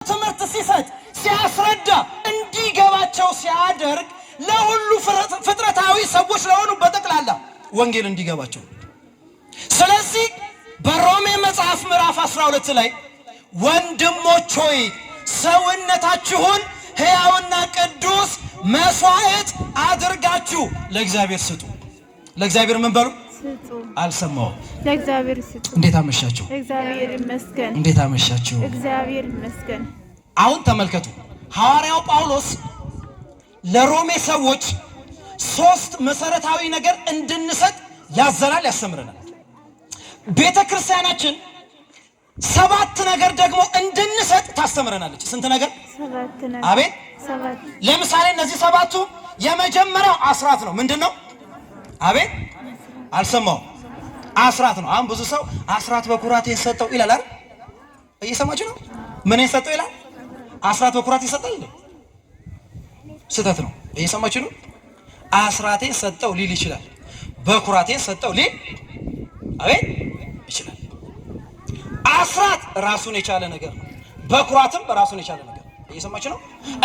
ትምህርት ሲሰጥ፣ ሲያስረዳ፣ እንዲገባቸው ሲያደርግ ለሁሉ ፍጥረታዊ ሰዎች ለሆኑ በጠቅላላ ወንጌል እንዲገባቸው። ስለዚህ በሮሜ መጽሐፍ ምዕራፍ 12 ላይ ወንድሞች ሆይ፣ ሰውነታችሁን ሕያውና ቅዱስ መስዋዕት አድርጋችሁ ለእግዚአብሔር ስጡ። ለእግዚአብሔር ምን በሉ? ስጡ። አልሰማሁም። ለእግዚአብሔር ስጡ። እንዴት አመሻችሁ? እግዚአብሔር ይመስገን። እንዴት አመሻችሁ? እግዚአብሔር ይመስገን። አሁን ተመልከቱ። ሐዋርያው ጳውሎስ ለሮሜ ሰዎች ሶስት መሰረታዊ ነገር እንድንሰጥ ያዘናል፣ ያስተምረናል። ቤተ ክርስቲያናችን ሰባት ነገር ደግሞ እንድንሰጥ ታስተምረናለች። ስንት ነገር? ሰባት ነገር። አቤት። ሰባት። ለምሳሌ እነዚህ ሰባቱ፣ የመጀመሪያው አስራት ነው። ምንድን ነው? አቤት፣ አልሰማሁም። አስራት ነው። አሁን ብዙ ሰው አስራት በኩራት የሰጠው ይላል አይደል? እየሰማችሁ ነው? ምን የሰጠው ይላል? አስራት በኩራት ይሰጣል እንዴ? ስህተት ነው። እየሰማችሁ ነው? አስራቴን ሰጠው ሊል ይችላል። በኩራቴን ሰጠው ሊል፣ አቤት፣ ይችላል። አስራት ራሱን የቻለ ነገር ነው። በኩራትም ራሱን የቻለ ነገር ነው። እየሰማችሁ ነው?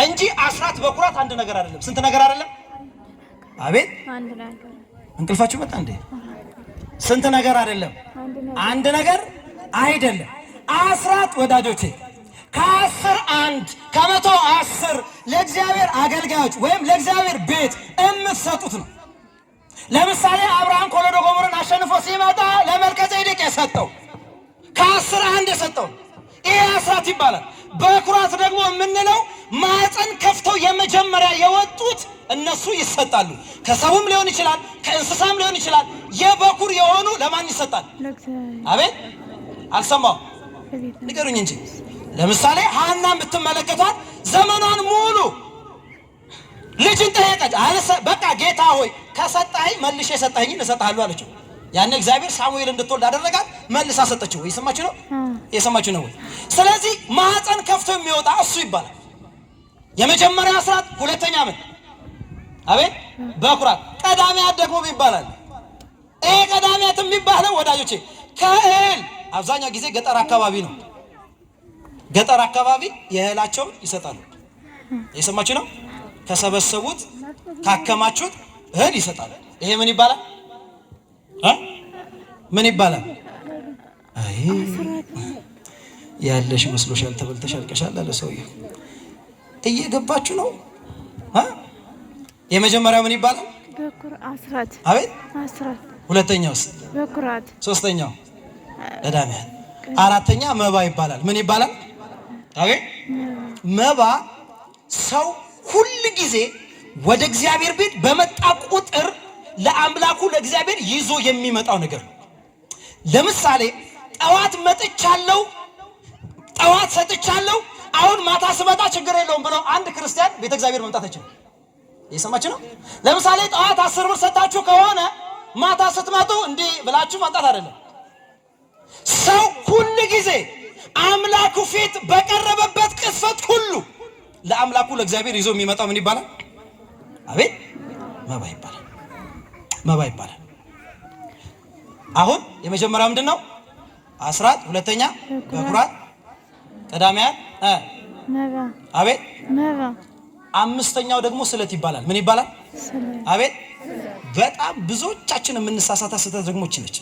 እንጂ አስራት በኩራት አንድ ነገር አይደለም። ስንት ነገር አይደለም? አቤት። አንድ ነገር። እንቅልፋችሁ መጣ እንዴ? ስንት ነገር አይደለም? አንድ ነገር። አንድ ነገር አይደለም። አስራት ወዳጆቼ ከ10 አንድ፣ ከ110 ለእግዚአብሔር አገልጋዮች ወይም ለእግዚአብሔር ቤት የምትሰጡት ነው። ለምሳሌ አብርሃም ኮሎዶጎሞርን አሸንፎ ሲመጣ ለመልከጼዴቅ የሰጠው ከ10 አንድ የሰጠው ይሄ አስራት ይባላል። በኩራት ደግሞ የምንለው ማዕፀን ከፍተው የመጀመሪያ የወጡት እነሱ ይሰጣሉ። ከሰውም ሊሆን ይችላል፣ ከእንስሳም ሊሆን ይችላል። የበኩር የሆኑ ለማን ይሰጣል? ለእግዚአብሔር። አቤት፣ አልሰማሁም። ለቤተ ንገሩኝ እንጂ። ለምሳሌ ሐናን ብትመለከቷት ዘመኗን ሙሉ ልጅን ጠየቀች። አልሰ በቃ ጌታ ሆይ፣ ከሰጠኸኝ መልሼ የሰጠኸኝን እሰጥሃለሁ አለችው። ያን እግዚአብሔር ሳሙኤል እንድትወልድ አደረጋት። መልሳ ሰጠችው። እየሰማችሁ ነው? እየሰማችሁ ነው ወይ? ስለዚህ ማዕፀን ከፍቶ የሚወጣ እሱ ይባላል። የመጀመሪያ አስራት፣ ሁለተኛ ምን? አቤት፣ በኩራት። ቀዳሚያት ደግሞ ይባላል። ይሄ ቀዳሚያት የሚባለው ወዳጆቼ ከእህል አብዛኛው ጊዜ ገጠር አካባቢ ነው። ገጠር አካባቢ የእህላቸውን ይሰጣሉ። የሰማችሁ ነው? ከሰበሰቡት፣ ካከማቹት እህል ይሰጣሉ። ይሄ ምን ይባላል? እ ምን ይባላል? አይ፣ ያለሽ መስሎሻል፣ ተበልተሽ አልቀሻል አለ ሰውየው። እየገባችሁ ነው? እ የመጀመሪያው ምን ይባላል? በኩር አስራት። አቤት። አስራት። ሁለተኛውስ? በኩራት። ሶስተኛው ቀዳሚያት፣ አራተኛ መባ ይባላል። ምን ይባላል? አቤት፣ መባ። ሰው ሁል ጊዜ ወደ እግዚአብሔር ቤት በመጣ ቁጥር ለአምላኩ ለእግዚአብሔር ይዞ የሚመጣው ነገር ነው። ለምሳሌ ጠዋት መጥቻለሁ፣ ጠዋት ሰጥቻለሁ፣ አሁን ማታ ስመጣ ችግር የለውም ብሎ አንድ ክርስቲያን ቤተ እግዚአብሔር መምጣት አይችልም። እየሰማችሁ ነው? ለምሳሌ ጠዋት 10 ብር ሰጣችሁ ከሆነ ማታ ስትመጡ እንዲህ ብላችሁ መምጣት አይደለም። ሰው ሁል ጊዜ አምላኩ ፊት በቀረበበት ቅጽበት ሁሉ ለአምላኩ ለእግዚአብሔር ይዞ የሚመጣው ምን ይባላል? አቤት፣ መባ ይባላል። መባ ይባላል። አሁን የመጀመሪያው ምንድን ነው? አስራት፣ ሁለተኛ በኩራት፣ ቀዳሚያት መባ። አቤት። መባ። አምስተኛው ደግሞ ስለት ይባላል። ምን ይባላል? ስለት። አቤት፣ በጣም ብዙዎቻችን የምንሳሳታት ስህተት ደግሞ ይህች ነች።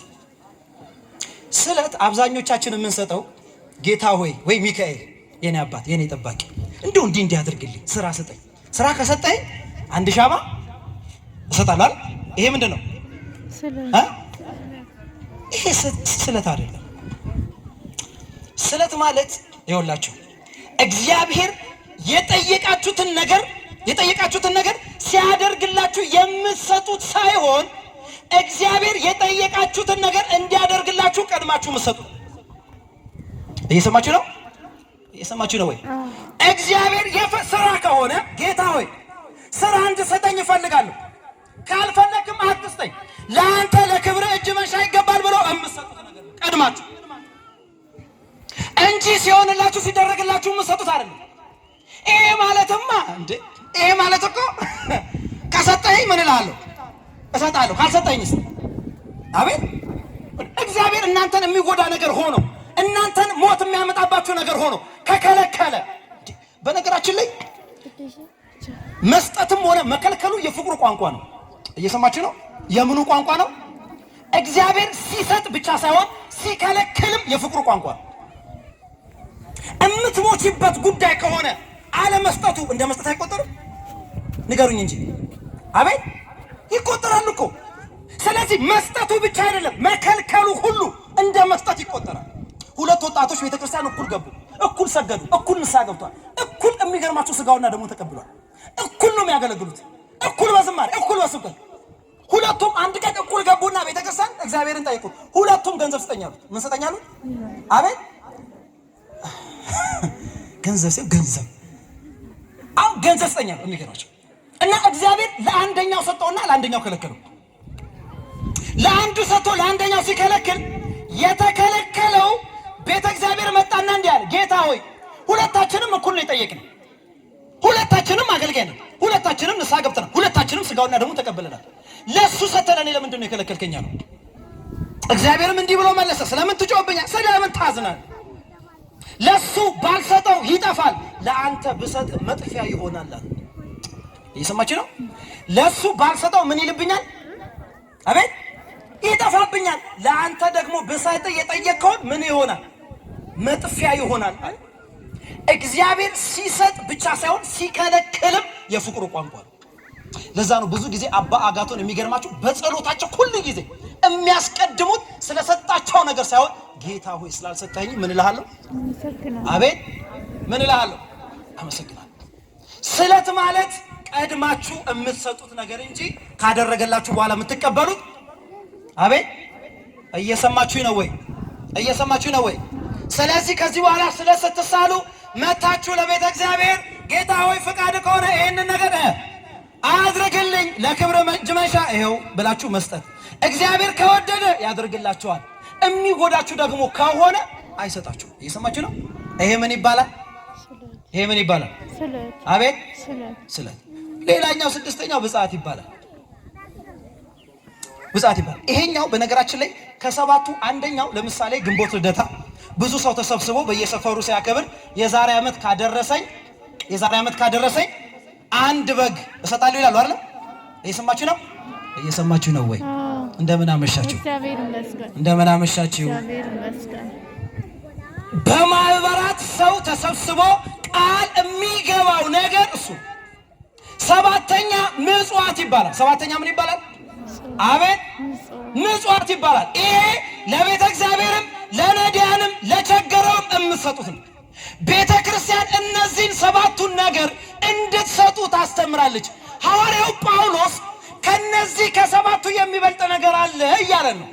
ስለት አብዛኞቻችን የምንሰጠው ጌታ ሆይ ወይ ሚካኤል የኔ አባት፣ የኔ ጠባቂ፣ እንደው እንዲህ እንዲህ አድርግልኝ፣ ስራ ስጠኝ፣ ስራ ከሰጠኝ አንድ ሻማ እሰጣለሁ አይደል? ይሄ ምንድን ነው? ስለት። እ? ይሄ ስለት አይደለም። ስለት ማለት ይኸውላችሁ እግዚአብሔር የጠየቃችሁትን ነገር ሲያደርግላችሁ የምትሰጡት ሳይሆን እግዚአብሔር የጠየቃችሁትን ነገር እንዲያደርግላችሁ ቀድማችሁ የምትሰጡት። እየሰማችሁ ነው? እየሰማችሁ ነው ወይ? እግዚአብሔር ስራ ከሆነ ጌታ ሆይ፣ ስራ እንድሰጠኝ እፈልጋለሁ፣ ካልፈለግክም አትስጠኝ፣ ለአንተ ለክብር እጅ መንሻ ይገባል ብሎ የምትሰጡት ነገር ነው ቀድማችሁ እንጂ ሲሆንላችሁ፣ ሲደረግላችሁ የምትሰጡት አይደለም። ይሄ ማለትማ እንዴ፣ ይሄ ማለት እኮ ከሰጠኸኝ ምን እልሃለሁ? እሰጥሃለሁ። ካልሰጠኸኝስ? አቤት፣ እግዚአብሔር እናንተን የሚጎዳ ነገር ሆኖ፣ እናንተን ሞት የሚያመጣባችሁ ነገር ሆኖ ከከለከለ መስጠትም ሆነ መከልከሉ የፍቅሩ ቋንቋ ነው። እየሰማችሁ ነው? የምኑ ቋንቋ ነው? እግዚአብሔር ሲሰጥ ብቻ ሳይሆን ሲከለክልም የፍቅሩ ቋንቋ ነው። እምትሞቺበት ጉዳይ ከሆነ አለመስጠቱ እንደ መስጠት አይቆጠርም? ንገሩኝ እንጂ። አቤት ይቆጠራል እኮ። ስለዚህ መስጠቱ ብቻ አይደለም መከልከሉ ሁሉ እንደ መስጠት ይቆጠራል። ሁለት ወጣቶች ቤተክርስቲያን እኩል ገቡ፣ እኩል ሰገዱ፣ እኩል ንስሐ ገብቷል፣ እኩል የሚገርማቸው ስጋውና ደግሞ ተቀብሏል። እኩል ነው የሚያገለግሉት፣ እኩል በዝማሬ እኩል በስብከት። ሁለቱም አንድ ቀን እኩል ገቡና ቤተክርስቲያን እግዚአብሔርን ጠይቁት። ሁለቱም ገንዘብ ስጠኝ አሉት። ምን ስጠኝ አሉት? አቤት ገንዘብ ሲል ገንዘብ አሁን ገንዘብ ስጠኝ አሉት። የሚገርማቸው እና እግዚአብሔር ለአንደኛው ሰጠውና ለአንደኛው ከለከለው። ለአንዱ ሰጥቶ ለአንደኛው ሲከለክል የተከለከለው ቤተ እግዚአብሔር መጣና እንዲህ አለ፣ ጌታ ሆይ ሁለታችንም እኩል ነው የጠየቅነው፣ ሁለታችንም አገልጋይ ነን፣ ሁለታችንም ንስሐ ገብተናል፣ ሁለታችንም ስጋውና ደግሞ ተቀብለናል። ለእሱ ሰጥተህ ለእኔ ለምንድን ነው የከለከልከኝ አለው። እግዚአብሔርም እንዲህ ብሎ መለሰ፣ ስለምን ትጮህብኛለህ? ስለምን ታዝናለህ? ለሱ ባልሰጠው ይጠፋል፣ ለአንተ ብሰጥ መጥፊያ ይሆናል አለ። እየሰማችሁ ነው? ለሱ ባልሰጠው ምን ይልብኛል? አቤት ይጠፋብኛል። ለአንተ ደግሞ ብሰጥ የጠየቅከውን ምን ይሆናል? መጥፊያ ይሆናል። እግዚአብሔር ሲሰጥ ብቻ ሳይሆን ሲከለክልም የፍቅሩ ቋንቋ ነው። ለዛ ነው ብዙ ጊዜ አባ አጋቶን የሚገርማቸው በጸሎታቸው ሁል ጊዜ የሚያስቀድሙት ስለሰጣቸው ነገር ሳይሆን ጌታ ሆይ ስላልሰጠኝ ምን እልሃለሁ? አቤት ምን እልሃለሁ? አመሰግናለሁ። ስለት ማለት ቀድማችሁ የምትሰጡት ነገር እንጂ ካደረገላችሁ በኋላ የምትቀበሉት። አቤት እየሰማችሁ ነው ወይ? እየሰማችሁ ነው ወይ? ስለዚህ ከዚህ በኋላ ስለት ስትሳሉ መታችሁ ለቤተ እግዚአብሔር ጌታ ሆይ ፍቃድ ከሆነ ይህንን ነገር አድርግልኝ ለክብር እጅ መንሻ ይኸው ብላችሁ መስጠት። እግዚአብሔር ከወደደ ያደርግላችኋል። የሚጎዳችሁ ደግሞ ከሆነ አይሰጣችሁም። እየሰማችሁ ነው? ይሄ ምን ይባላል? ይሄ ምን ይባላል? አቤት ስለት። ሌላኛው ስድስተኛው ብፅዓት ይባላል። ብፅዓት ይባላል። ይሄኛው በነገራችን ላይ ከሰባቱ አንደኛው ለምሳሌ ግንቦት ልደታ ብዙ ሰው ተሰብስቦ በየሰፈሩ ሲያከብር የዛሬ ዓመት ካደረሰኝ የዛሬ ዓመት ካደረሰኝ አንድ በግ እሰጣለሁ ይላሉ አይደል? እየሰማችሁ ነው? እየሰማችሁ ነው ወይ? እንደምን አመሻችሁ? እንደምን አመሻችሁ? በማህበራት ሰው ተሰብስቦ ቃል የሚገባው ነገር እሱ። ሰባተኛ ምጽዋት ይባላል። ሰባተኛ ምን ይባላል? አቤት ምጽዋት ይባላል። ይሄ ለቤተ እግዚአብሔርም ለነዳያንም ለቸገረውም የምትሰጡት ነው። ቤተ ክርስቲያን እነዚህን ሰባቱን ነገር እንድትሰጡ ታስተምራለች። ሐዋርያው ጳውሎስ ከነዚህ ከሰባቱ የሚበልጥ ነገር አለ እያለን ነው።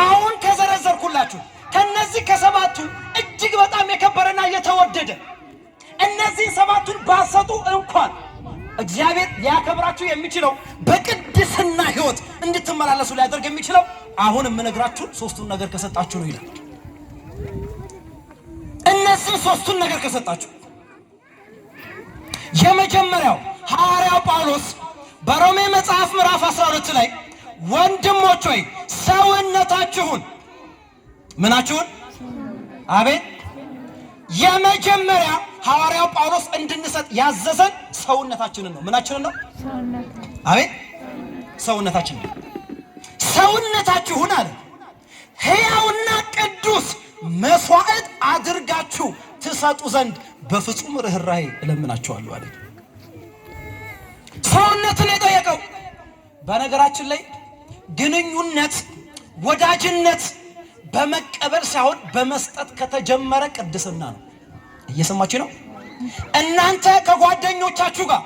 አሁን ከዘረዘርኩላችሁ ከነዚህ ከሰባቱ እጅግ በጣም የከበረና የተወደደ እነዚህን ሰባቱን ባሰጡ እንኳን እግዚአብሔር ሊያከብራችሁ የሚችለው በቅድስና ሕይወት እንድትመላለሱ ሊያደርግ የሚችለው አሁን የምነግራችሁን ሶስቱን ነገር ከሰጣችሁ ነው ይላል። እነዚህ ሶስቱን ነገር ከሰጣችሁ፣ የመጀመሪያው ሐዋርያው ጳውሎስ በሮሜ መጽሐፍ ምዕራፍ 12 ላይ ወንድሞች ሆይ ሰውነታችሁን ምናችሁን? አቤት የመጀመሪያ ሐዋርያው ጳውሎስ እንድንሰጥ ያዘዘን ሰውነታችንን ነው። ምናችንን ነው? አቤት ሰውነታችንን ነው። ሰውነታችሁን አለ ሕያውና ቅዱስ መስዋዕት አድርጋችሁ ትሰጡ ዘንድ በፍጹም ርኅራኄ እለምናችኋለሁ አለ። ሰውነትን የጠየቀው። በነገራችን ላይ ግንኙነት፣ ወዳጅነት በመቀበል ሳይሆን በመስጠት ከተጀመረ ቅድስና ነው። እየሰማችሁ ነው? እናንተ ከጓደኞቻችሁ ጋር፣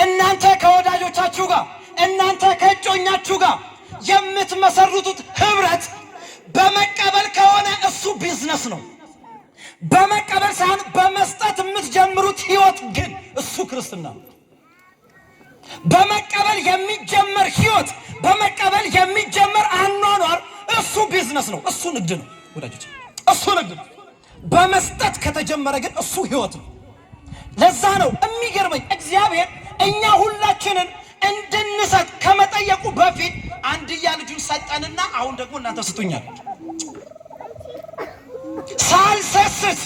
እናንተ ከወዳጆቻችሁ ጋር፣ እናንተ ከእጮኛችሁ ጋር የምትመሰርቱት ህብረት በመቀበል ከሆነ እሱ ቢዝነስ ነው። በመቀበል ሳይሆን በመስጠት የምትጀምሩት ህይወት ግን እሱ ክርስትና ነው። በመቀበል የሚጀመር ህይወት፣ በመቀበል የሚጀመር አኗኗር እሱ ቢዝነስ ነው፣ እሱ ንግድ ነው ወዳጆች፣ እሱ ንግድ ነው። በመስጠት ከተጀመረ ግን እሱ ህይወት ነው። ለዛ ነው የሚገርመኝ እግዚአብሔር እኛ ሁላችንን እንድንሰጥ ከመጠየቁ በፊት አንድያ ልጁን ሰጠንና አሁን ደግሞ እናንተ ስጡኛል። ሳልሰስት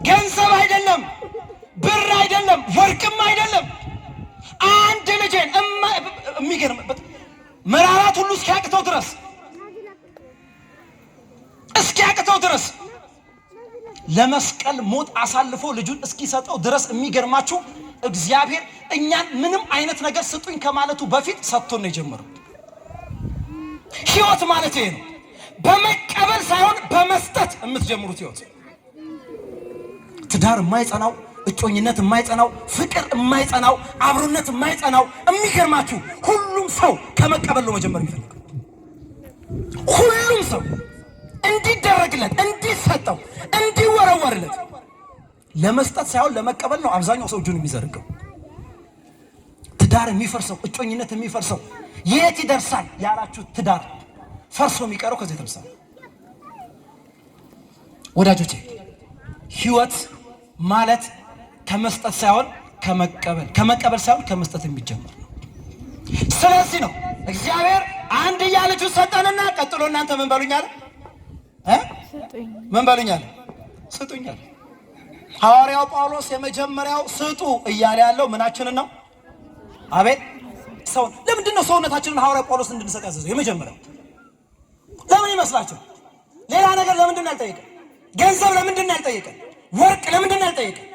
ገንዘብ አይደለም ብር አይደለም፣ ወርቅም አይደለም። አንድ ልጄን የሚገርም መራራት ሁሉ እስኪያቅተው ድረስ እስኪያቅተው ድረስ ለመስቀል ሞት አሳልፎ ልጁን እስኪሰጠው ድረስ የሚገርማችሁ እግዚአብሔር እኛን ምንም አይነት ነገር ስጡኝ ከማለቱ በፊት ሰጥቶን ነው የጀመረው። ህይወት ማለት ይሄ ነው። በመቀበል ሳይሆን በመስጠት የምትጀምሩት ህይወት። ትዳር የማይጸናው፣ እጮኝነት የማይጸናው፣ ፍቅር የማይጸናው፣ አብሮነት የማይጸናው የሚገርማችሁ ሁሉም ሰው ከመቀበል ነው መጀመር የሚፈልገው። ሁሉም ሰው እንዲደረግለት፣ እንዲሰጠው፣ እንዲወረወርለት ለመስጠት ሳይሆን ለመቀበል ነው አብዛኛው ሰው እጁን የሚዘርገው። ትዳር የሚፈርሰው፣ እጮኝነት የሚፈርሰው የት ይደርሳል ያላችሁ ትዳር ፈርሶ የሚቀረው ከዚህ የተነሳ ወዳጆቼ፣ ህይወት ማለት ከመስጠት ሳይሆን ከመቀበል፣ ከመቀበል ሳይሆን ከመስጠት የሚጀምር ነው። ስለዚህ ነው እግዚአብሔር አንድያ ልጁን ሰጠንና ቀጥሎ እናንተ ምን በሉኝ አለ እ ምን በሉኝ አለ? ስጡኝ አለ። ሐዋርያው ጳውሎስ የመጀመሪያው ስጡ እያለ ያለው ምናችንን ነው? አቤት ሰው ለምንድን ነው ሰውነታችንን ሐዋርያው ጳውሎስ እንድንሰጥ ያዘዘው? የመጀመሪያው ለምን ይመስላችሁ? ሌላ ነገር ለምንድን ነው ያልጠየቀን? ገንዘብ ለምንድን ነው ያልጠየቀን? ወርቅ ለምንድን ነው ያልጠየቀን?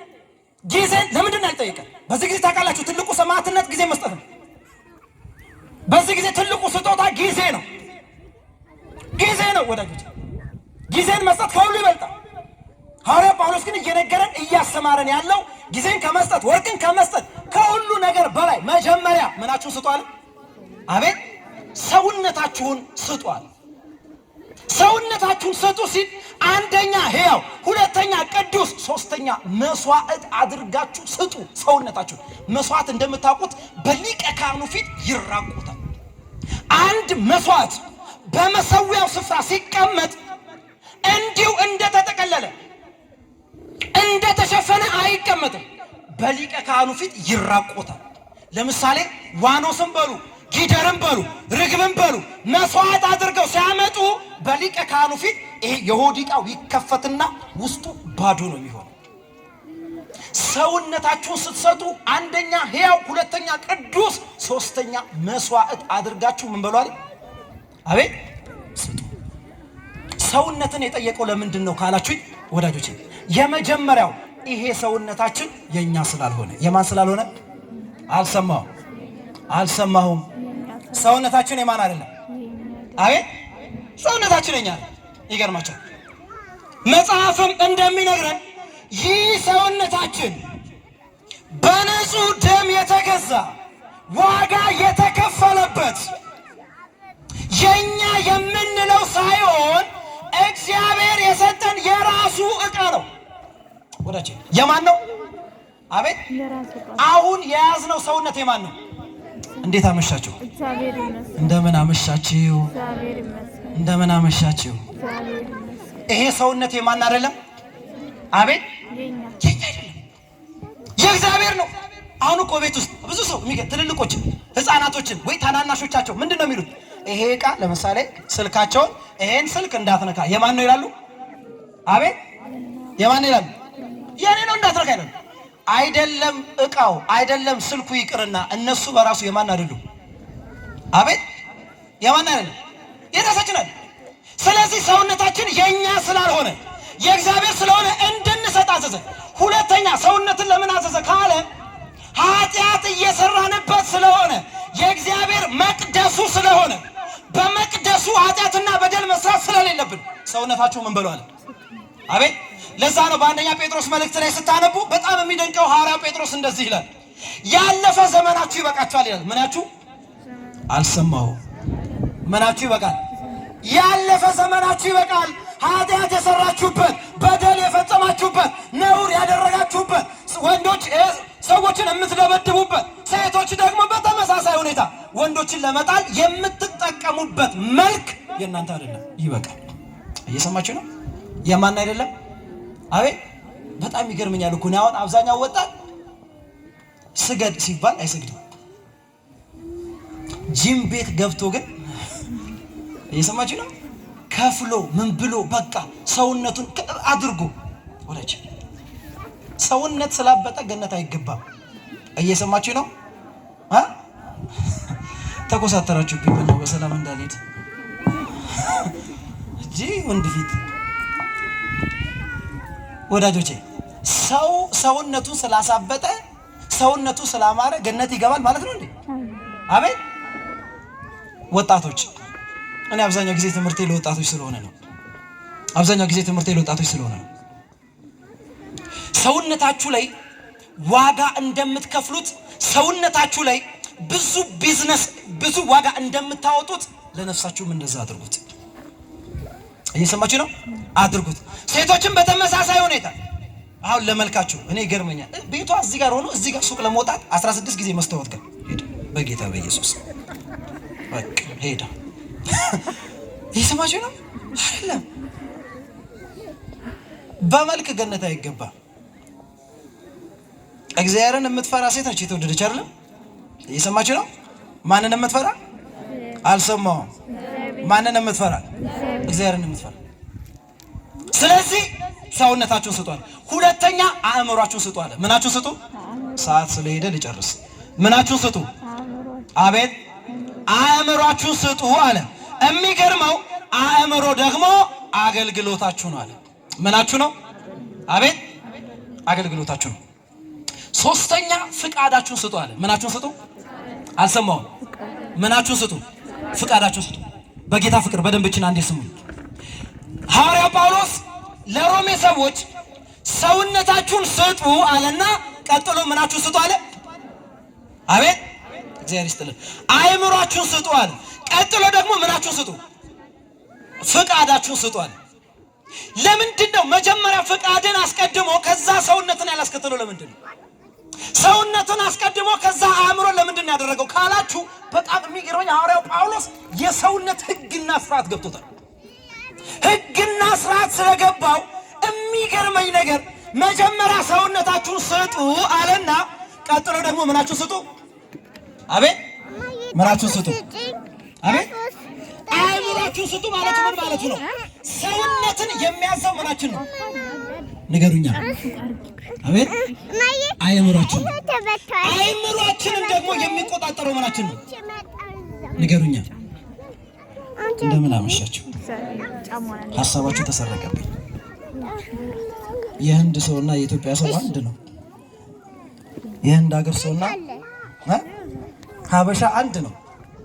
ጊዜ ለምንድን ነው ያልጠየቀን? በዚህ ጊዜ ታውቃላችሁ፣ ትልቁ ሰማዕትነት ጊዜ መስጠት ነው። በዚህ ጊዜ ትልቁ ስጦታ ጊዜ ነው። ጊዜ ነው ወዳጆች፣ ጊዜን መስጠት ከሁሉ ይበልጣል። ሐዋርያው ጳውሎስ ግን እየነገረን እያስተማረን ያለው ጊዜን ከመስጠት ወርቅን ከመስጠት ከሁሉ ነገር በላይ መጀመሪያ ምናችሁን ስጧል? አቤት ሰውነታችሁን ስጧል። ሰውነታችሁን ስጡ ሲል አንደኛ ሕያው፣ ሁለተኛ ቅዱስ፣ ሶስተኛ መስዋዕት አድርጋችሁ ስጡ። ሰውነታችሁን መስዋዕት እንደምታውቁት በሊቀ ካህኑ ፊት ይራቆታል። አንድ መስዋዕት በመሰዊያው ስፍራ ሲቀመጥ እንዲሁ እንደተጠቀለለ እንደተሸፈነ አይቀመጥም። በሊቀ ካህኑ ፊት ይራቆታል። ለምሳሌ ዋኖስም በሉ ጊደርም በሉ ርግብም በሉ መስዋዕት አድርገው ሲያመጡ በሊቀ ካህኑ ፊት ይሄ የሆድ ዕቃው ይከፈትና ውስጡ ባዶ ነው የሚሆነው። ሰውነታችሁን ስትሰጡ አንደኛ ሕያው፣ ሁለተኛ ቅዱስ፣ ሶስተኛ መስዋዕት አድርጋችሁ ምን በሏል? አቤት ስጡ። ሰውነትን የጠየቀው ለምንድን ነው ካላችሁኝ ወዳጆቼ፣ የመጀመሪያው ይሄ ሰውነታችን የኛ ስላልሆነ። የማን ስላልሆነ? አልሰማሁም አልሰማሁም። ሰውነታችን የማን አይደለም? አቤት ሰውነታችን የኛ ነው። ይገርማቸዋል። መጽሐፍም እንደሚነግረን ይህ ሰውነታችን በንጹህ ደም የተገዛ ዋጋ የተከፈለበት የኛ የምንለው ሳይሆን እግዚአብሔር የሰጠን የራሱ ዕቃ ነው። ወዳጄ የማን ነው? አቤት አሁን የያዝነው ሰውነት የማን ነው? እንዴት አመሻችሁ? እንደምን አመሻችሁ? እንደምን አመሻችሁ? ይሄ ሰውነት የማን አይደለም? አቤት የኛ አይደለም፣ የእግዚአብሔር ነው። አሁን እኮ ቤት ውስጥ ብዙ ሰው ትልልቆችን፣ ህፃናቶችን ወይ ታናናሾቻቸው ምንድን ነው የሚሉት? ይሄ ዕቃ ለምሳሌ ስልካቸውን፣ ይሄን ስልክ እንዳትነካ የማን ነው ይላሉ። አቤት የማን ነው ይላሉ? የኔ ነው እንዳትነካ ይላሉ። አይደለም ዕቃው አይደለም ስልኩ ይቅርና እነሱ በራሱ የማን አይደሉም? አቤት የማን አይደለም? የራሳችን አይደለም። ስለዚህ ሰውነታችን የኛ ስላልሆነ የእግዚአብሔር ስለሆነ እንድንሰጥ አዘዘ። ሁለተኛ ሰውነትን ለምን አዘዘ ካለ ኃጢአት እየሰራንበት ስለሆነ የእግዚአብሔር መቅደሱ ስለሆነ በመቅደሱ ኃጢአትና በደል መስራት ስለሌለብን ሰውነታችሁ ምን በሏል? አቤት ለዛ ነው በአንደኛ ጴጥሮስ መልእክት ላይ ስታነቡ በጣም የሚደንቀው ሐዋርያው ጴጥሮስ እንደዚህ ይላል፣ ያለፈ ዘመናችሁ ይበቃችኋል ይላል። ምናችሁ አልሰማሁም። ምናችሁ ይበቃል? ያለፈ ዘመናችሁ ይበቃል። ኃጢአት የሰራችሁበት፣ በደል የፈጸማችሁበት፣ ነውር ያደረጋችሁበት፣ ወንዶች ሰዎችን የምትደበድቡበት፣ ሴቶች ደግሞ በተመሳሳይ ሁኔታ ወንዶችን ለመጣል የምትጠቀሙበት መልክ የእናንተ አይደለም፣ ይበቃል። እየሰማችሁ ነው? የማን አይደለም? አቤት በጣም ይገርመኛል እኮ እኔ አሁን አብዛኛው ወጣት ስገድ ሲባል አይሰግድም። ጂም ቤት ገብቶ ግን እየሰማችሁ ነው? ከፍሎ ምን ብሎ በቃ ሰውነቱን አድርጎ ወዳጅ ሰውነት ስላበጠ ገነት አይገባም። እየሰማችሁ ነው? ተኮሳተራችሁብኝ። ምነው በሰላም እንዳልሄድ እንጂ ወንድ ፊት። ወዳጆቼ ሰው ሰውነቱን ስላሳበጠ ሰውነቱ ስላማረ ገነት ይገባል ማለት ነው እንዴ? አቤት ወጣቶች፣ እኔ አብዛኛው ጊዜ ትምህርቴ ለወጣቶች ስለሆነ ነው። አብዛኛው ጊዜ ትምህርቴ ለወጣቶች ስለሆነ ነው። ሰውነታችሁ ላይ ዋጋ እንደምትከፍሉት፣ ሰውነታችሁ ላይ ብዙ ቢዝነስ ብዙ ዋጋ እንደምታወጡት ለነፍሳችሁም እንደዛ አድርጉት። እየሰማችሁ ነው? አድርጉት። ሴቶችን በተመሳሳይ ሁኔታ አሁን ለመልካችሁ እኔ ይገርመኛል። ቤቷ እዚህ ጋር ሆኖ እዚህ ጋር ሱቅ ለመውጣት 16 ጊዜ መስታወት ጋር ሄደ። በጌታ በኢየሱስ በቃ ሄደ። እየሰማችሁ ነው አይደለም? በመልክ ገነት አይገባም። እግዚአብሔርን የምትፈራ ሴት ነች የተወደደች አይደለም? እየሰማችሁ ነው? ማንን የምትፈራ አልሰማሁም። ማንን የምትፈራ? እግዚአብሔርን የምትፈራ። ስለዚህ ሰውነታችሁን ስጡ አለ። ሁለተኛ አእምሯችሁን ስጡ አለ። ምናችሁን ስጡ? ሰዓት ስለሄደ ልጨርስ። ምናችሁን ስጡ? አቤት አእምሯችሁን ስጡ አለ። የሚገርመው አእምሮ ደግሞ አገልግሎታችሁ ነው አለ። ምናችሁ ነው? አቤት አገልግሎታችሁ ነው። ሶስተኛ ፍቃዳችሁን ስጡ አለ። ምናችሁን ስጡ? አልሰማሁም። ምናችሁን ስጡ? ፍቃዳችሁን ስጡ። በጌታ ፍቅር በደንብ እችን አንዴ ስሙ። ሐዋርያው ጳውሎስ ለሮሜ ሰዎች ሰውነታችሁን ስጡ አለና ቀጥሎ ምናችሁን ስጡ አለ? አቤት እግዚአብሔር ይስጥልን። አእምሯችሁን ስጡ አለ። ቀጥሎ ደግሞ ምናችሁን ስጡ? ፍቃዳችሁን ስጡ አለ። ለምንድን ነው መጀመሪያ ፍቃድን አስቀድሞ ከዛ ሰውነትን ያላስከተለው? ለምንድን ነው ሰውነትን አስቀድሞ ከዛ አእምሮን ለምንድን ነው ያደረገው ካላችሁ፣ በጣም የሚገርመኝ ሐዋርያው ጳውሎስ የሰውነት ሕግና ስርዓት ገብቶታል። ሕግና ስርዓት ስለገባው የሚገርመኝ ነገር መጀመሪያ ሰውነታችሁን ስጡ አለና ቀጥሎ ደግሞ ምናችሁን ስጡ? አቤት ምናችሁን ስጡ? አቤት አእምሯችሁን ስጡ ማለቱ ምን ማለቱ ነው? ሰውነትን የሚያዘው ምናችን ነው? ንገሩኛ። አቤት አእምሯችን። አእምሯችንን ደግሞ የሚቆጣጠረው ምናችን ነው? ንገሩኛ። እንደምን አመሻችሁ። ሀሳባችሁ ተሰረቀብኝ። የህንድ ሰውና የኢትዮጵያ ሰው አንድ ነው። የህንድ ሀገር ሰውና ሀበሻ አንድ ነው።